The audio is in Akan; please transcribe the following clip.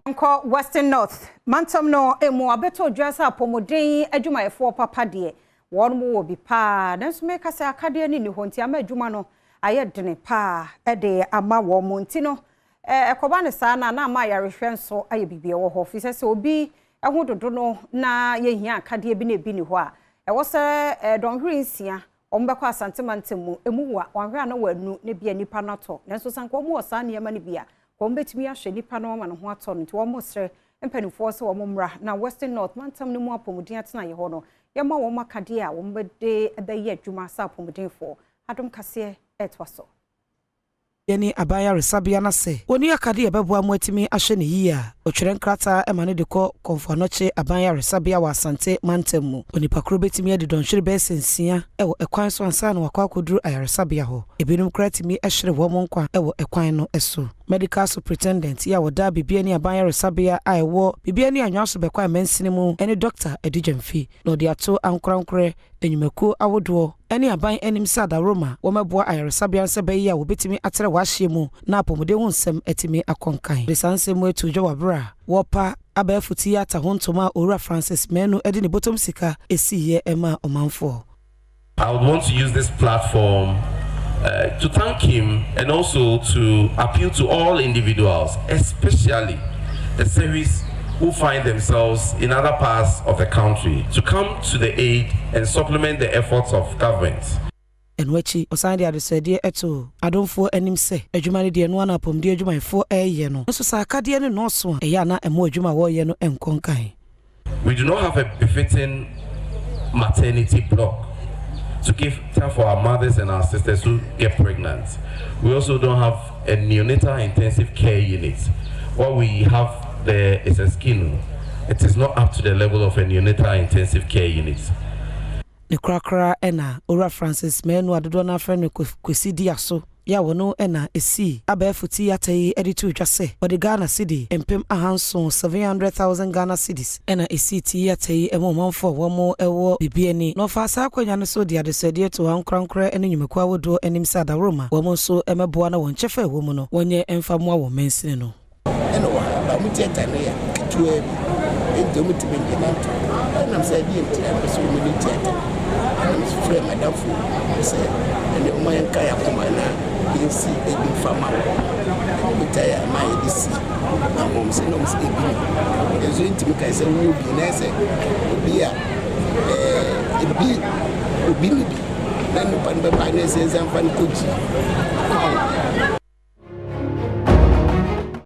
Nkɔ Western North mantam no emu abɛtɔ dwa sɛ apɔmuden adwumayɛfoɔ papa deɛ, wɔn mu wɔ bi paa, nanso meka sɛ akadeɛ no nni hɔ, nti ama adwuma no ayɛ dene paa ɛde ama wɔn mu. Nti no ɛkɔba ne saa na ama ayarehwɛ nso ayɛ biribi ɛwɔ hɔ, fi sɛ obi ɛho dodo no na yɛhia akadeɛ bi na ebi ni hɔ a, ɛwɔ sɛ dɔnhwere 6 wɔn bɛkɔ Asantemantam mu emu wa wɔahwɛ a na wɔanu ne bia nipa no atɔ. Nanso sanka wɔn wɔ saa nneɛma no bi a, wɔn bɛtumi ahwɛ nipa no ama ne ho atɔ no. Nti wɔn srɛ mpanimfoɔ sɛ wɔn mmra na Western North mantam no mu apɔmuden atena yɛ hɔ no, yɛma wɔn akadeɛ a wɔn bɛde bɛyɛ adwuma sɛ apɔmudenfoɔ. Adom Kaseɛ ɛtoa so. Yɛne aban ayaresabea no sɛ wɔni akadeɛ ɛbɛboa mu atumi ahyɛ ne yie a, ɔtwerɛ nkrataa ma no de kɔ Kɔmfo Anɔkye aban ayaresabea wɔ Asante mantam mu. Onipa koro bɛtumi adi dɔnhwere bɛyɛ sɛ 6 ɛwɔ ɛkwan so ansa na wakɔ akɔduru ayaresabea hɔ. Ebinom koraa tumi hyere wɔn nkwa ɛwɔ ɛkwan no so. Medical superintendent yi a wɔda Bibiani aban ayaresabea a ɛwɔ Bibiani Anwea Bɛkɔ amansini mu ne Dr. Adigyamfi na ɔde ato ankorankorɛ, nnwumakuo ahodoɔ ne aban anim sɛ adaworoma wɔmɛboa ayaresabea sɛ bɛyɛ a wɔbɛtumi atrɛ w'ahyeɛ mu na apɔmuden ho nsɛm atumi akɔnkan. De saa nsɛm mu atu dwa wɔ berɛ a wɔpa abɛɛfo ti ata ho ntoma a Owura Francis Manu de ne bɔtɔm sika ɛsiiɛ ma ɔmanfoɔ. I would want to use this platform to thank him and also to appeal to all individuals, especially the Sehwis who find themselves in other parts of the country, to come to the aid and supplement the efforts of government. Ɛno akyi, ɔsan de adesrɛdeɛ ɛto adomfoɔ anim sɛ adwuma no deɛ, ɛno ana apɔmuden adwumayɛfoɔ ɛreyɛ no, nso sɛ akadeɛ no nɔɔso a, ɛyɛ ana ɛmo adwuma a wɔreyɛ no ɛnkɔ nkan. We do not have a befitting maternity block to give time for our mothers and our sisters who get pregnant. We also don't have a neonatal intensive care unit. What we have there is a skin. It is not up to the level of a neonatal intensive care unit. Ne korakora ɛna Owura Francis Manu, adodoɔ no afrɛ no Kwesi Di Aso yɛ a wɔno ɛna ɛsii abɛɛfo ti ata yi, de to dwa sɛ wɔde Ghana cedi 700,000, 700,000 Ghana cedis, ɛna ɛsii ti ata yi ɛma ɔmanfoɔ a wɔn ɛwɔ Bibiani. Na ɔfa saa akonnwa no so de adesrɛdeɛ to ankorankorɛ ne nnwumakuo ahodoɔ anim sɛ adaworoma wɔn nso ɛmɛboa na wɔn kyɛfa ɛwɔ mu no wɔnyɛ ɛmfa mmoa wɔn mansini no. Ɛna wɔ ha ba, ɔmo theatre no yɛ ketewa bi, nti ɔmo tumi ngye nanto. Ɛnam sɛ ɛdeɛ nti na ɛpɛ sɛ ɔmo ne theatre, ɛna mo frɛ madamfo sɛ ɛne ɔmo yɛn ka yɛ akoma na yɛnsi ebi nfa ma wɔ ɛna yɛ ama yɛde si na wɔn sɛ na ɔmo sɛ ebi ni nso ntumi ka sɛ wo bi na ɛsɛ obi a ebi obi ni bi na nipa no bɛba na ɛsɛ nfa no kɔ gyi.